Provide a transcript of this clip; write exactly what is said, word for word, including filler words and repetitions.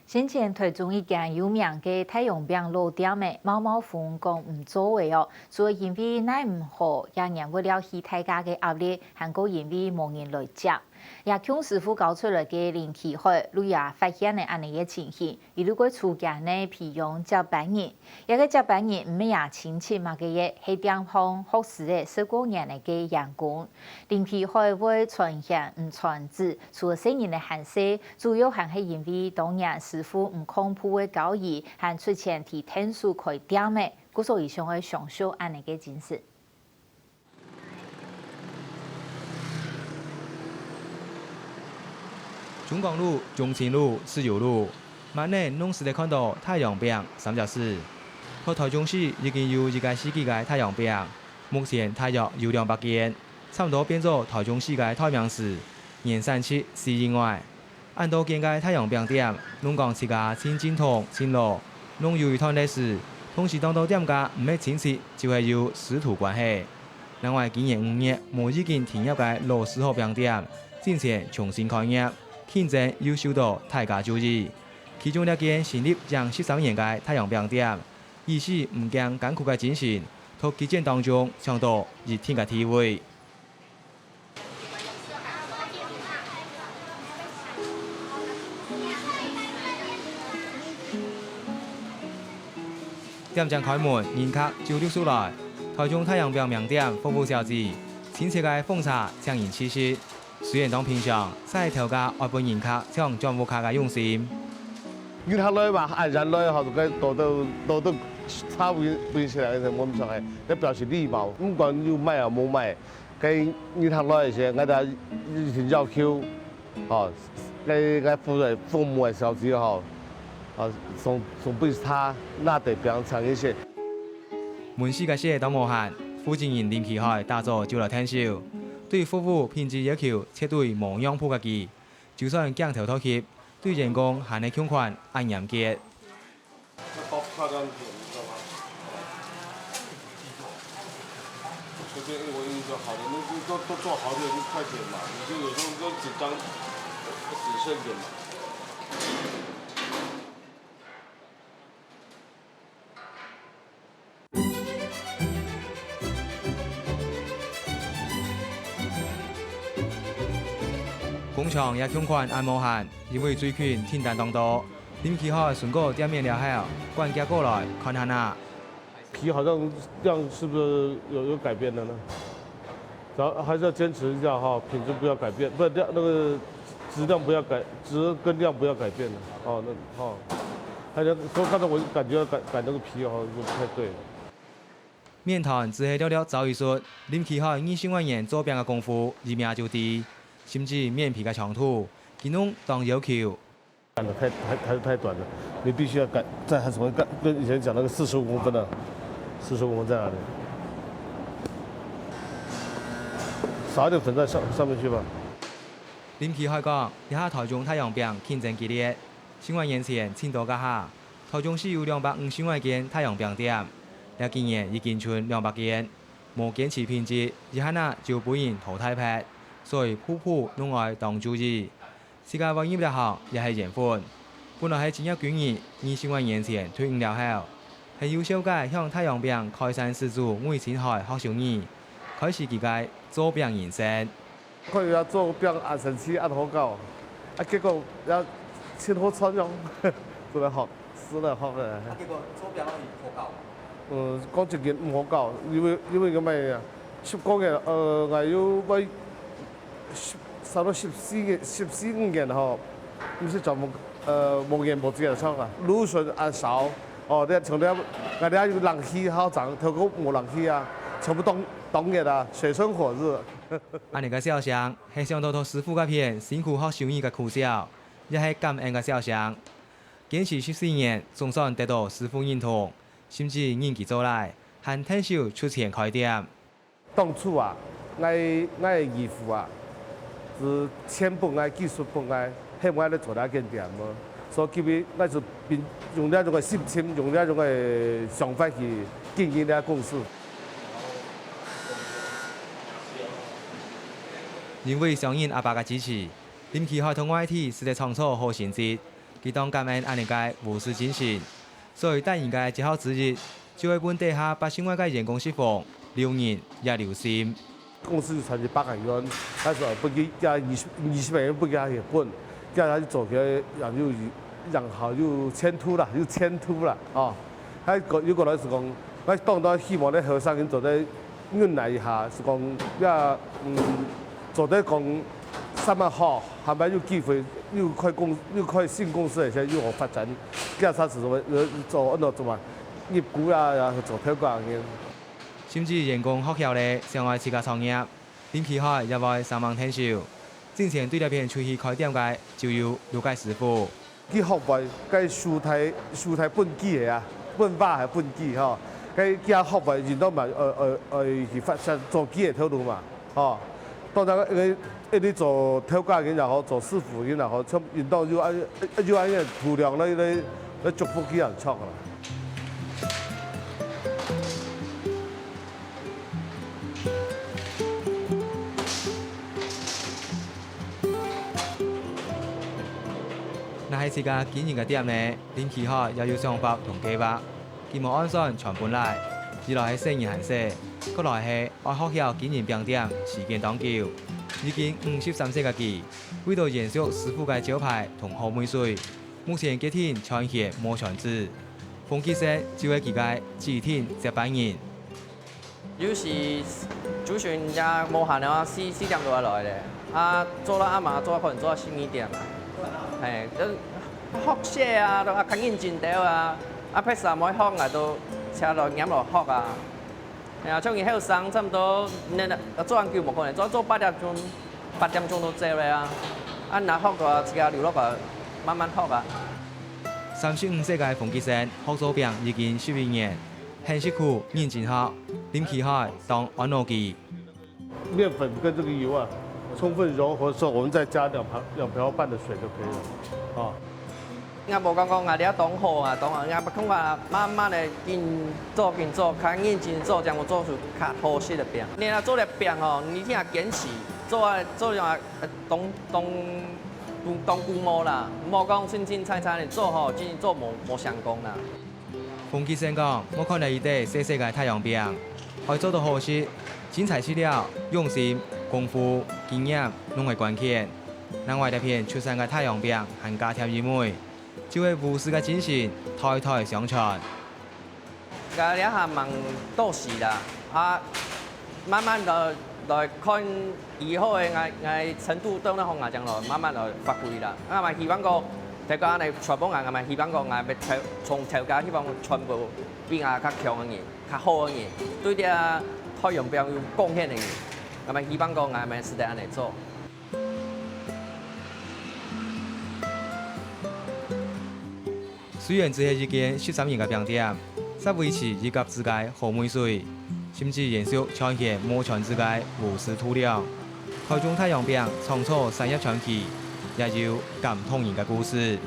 先前臺中一間有名个太陽餅老店仔，毛毛風講毋做了哦，除了因為奈毋何，也忍毋了起大價个壓力，還過因為無人來接。這共師傅教出來个林奇海，就也發現了恁呢个情形，佢就過出錢呢培養接班人。這个接班人毋係佢親戚麼个个，係店項學師仔十過年个个員工。林奇海會傳賢毋傳子，除了細人仔還細， 主要還係因為當年師傅毋抗拒个交易，還出錢提𢯭手開店仔，故所以想愛相續恁呢个精神。中江路、中清路、自由路，滿哪攏使得看到太陽餅三隻字。在臺中市已經有一個世紀个太陽餅，目前大約有兩百間，差毋多變做臺中市个代名詞，原產地四縣外。 恁多間个太陽餅店，攏講自家盡正統、盡老，攏有一段歷史，同時當多店家毋係親戚，就係有師徒關係。另外，今年五月無意間停業个老字號餅店，進前重新開業，競爭又受到大家注意。其中這間成立正十三年个太陽餅店，以死毋驚艱苦个精神，在激戰當中搶到一定个地位。 店正開門，人客就陸續來。臺中太陽餅名店服務小姐，親切个奉茶請人試食。雖然當平常，煞係頭家愛分人客搶轉屋下个用心。人客來嘛，恁樣來吼，就該多多多多茶分分起來，就無問題，該表示禮貌，毋管有賣啊無賣。 該人客來个時，𠊎兜一定要求，吼，該該服務个服務个小姐吼，啊，送送分佢拿得平常一些。門市个事當無閒，負責人林奇海打早就來𢯭手，對服務品質要求絕對無讓步个佢，就算鏡頭脫去，對員工還係共款恁嚴格。 要包漂亮一點，你知道嗎？随便一文一个好的，那那都都做好一点就快点嘛，你就有时候都紧张，谨慎点嘛。 工場也共款恁無閒，因為最近訂單當多。林奇海巡過店面了後，趕遽過來看下啊。皮好像量是不是有有改变了呢？然后还是要坚持一下哈，品质不要改变，不，量那个质量不要改，质跟量不要改变了。哦，那哦，还有，所以刚才我就感觉赶赶那个皮好像不太对。 麵團只係略略找一捽，林奇海二十外年做餅个功夫，一摸就知。甚至面皮个長度，佢攏當要求。赶得太太太太短了，你必须要赶，再还重新赶，跟以前讲那个四十五公分的，四十五公分在哪里？撒一点粉在上上面去吧。林奇海讲，這下臺中太陽餅競爭激烈，十外年前盡多該下， 臺中市有兩百五十外間太陽餅店，這幾年已經賰兩百間，無堅持品質，一下仔就分人淘汰忒，所以步步攏愛當注意。自家會入這行也係緣分。本來係職業軍人，二十外年前退伍了後，很優秀个向太陽餅開山始祖魏清海學手藝，開始佢个做餅人生。 看佢做餅恁神奇，恁好搞，啊，結果也盡好賺哦，真係好，真係好个。啊，結果做餅可以好搞？嗯，講真个毋好搞，因為因為个咩啊，十過年，呃，𠊎有愛十差不多十四年，十四五年吼，毋係全部，呃，無煙無節个唱啊，路順啊少，哦，你像這，𠊎這有冷氣好整，頭過無冷氣啊，全部凍凍熱啊，水深火熱。 恁呢个笑聲，係想到在師傅該片辛苦學手藝个苦笑，也係感恩个笑聲。堅持十四年，總算得到師傅認同，甚至認佢做倈，還𢯭手出錢開店。當初啊，𠊎𠊎个姨父啊，係錢分𠊎，技術分𠊎，喊𠊎來做這間店个，所以今日𠊎就用這種个心情，用這種个想法去經營這公司。 因為上人阿爸个支持，林奇海在外地使得創造好成績。佢當感恩恁呢个無私精神，所以帶人个哲學之一，就係分底下百姓外个員工食飯，留人也留心。公司賺一百个銀，但是不給加二十，二十个銀不給他也分，叫他去做个，然後有，然後有前途啦，有前途啦，哦。還有過來是講，我當然希望咧後生人做得忍耐一下，是講也，嗯，做得講三萬好，還蠻有機會，又開公，又開新公司，而且又好發展，這下是做，做安到做嘛，入股啊，然後做頭家个。甚至員工學曉咧，想愛自家創業，林奇海也會煞猛𢯭手。進前對這片出去開店个，就有六个師傅。 佢學會該手提，手提畚箕个啊，畚箕還畚箕吼，該佢學會，應當嘛，呃，呃，呃，去發展做佢个頭路嘛，吼。當然，因為一直做頭家人也好，做師傅人也好，像應當有恁，有恁个度量來，來，來祝福佢恁著啦。 若係自家經營个店呢，林奇海也有想法同計畫。佢無按算全本來，一來係細人還細，過來係愛學曉經營餅店，時間當久。已經五十三歲个佢，為著延續師傅个招牌同好味緒，目前決定全權摸全職。 馮吉生就係佢个指定接班人。有時朝晨也無閒啊，四，四點多就來咧。啊，做到暗晡，做到可能做到十二點啊。嘿，就學習啊，都啊較認真兜啊。啊，別儕無學啊，都請來黏來學啊。 哎呀，像佢後生差毋多，你，你，做恁久無可能，做，做八點鐘，八點鐘就走咧啊。啊，若學个話，自家留落來，慢慢學啊。三十五歲个馮吉生，學做餅已經十一年，很食苦，認真學，林奇海當𧩣𧩣佢。麵粉跟這個油啊，充分融合之後，我們再加兩瓢，兩瓢半的水就可以了。啊。 𠊎無講講𠊎這當好啊，當好，𠊎講啊，慢慢个緊做緊做，較認真做，正會做出較好食个餅。你若做了餅吼，你一定要堅持，做啊，做啊，呃，當，當，當，當龜毛啦，莫講清清彩彩个做吼，真正做無，無成功啦。 馮吉生講，莫看了一垤細細个太陽餅，愛做到好食，真材實料、用心、功夫、經驗，攏係關鍵。另外這片出產个太陽餅還加添一味，就係無私个精神，代代相傳。𠊎這下吂多時啦，啊，慢慢來，來看 以後个𠊎，𠊎程度到哪項𠊎正來慢慢來發揮啦。啊，嘛希望講，大家呢，全部人，𠊎嘛希望講，𠊎愛頭，從頭家希望全部比𠊎較強个人，較好个人，對這太陽餅有貢獻个人，𠊎嘛希望講，𠊎嘛使得恁呢做。 雖然只係一間十三年个餅店，煞維持一甲子个好味緒，甚至延續全縣無傳子个無私度量。台中太陽餅創造產業傳奇，也有感動人个故事。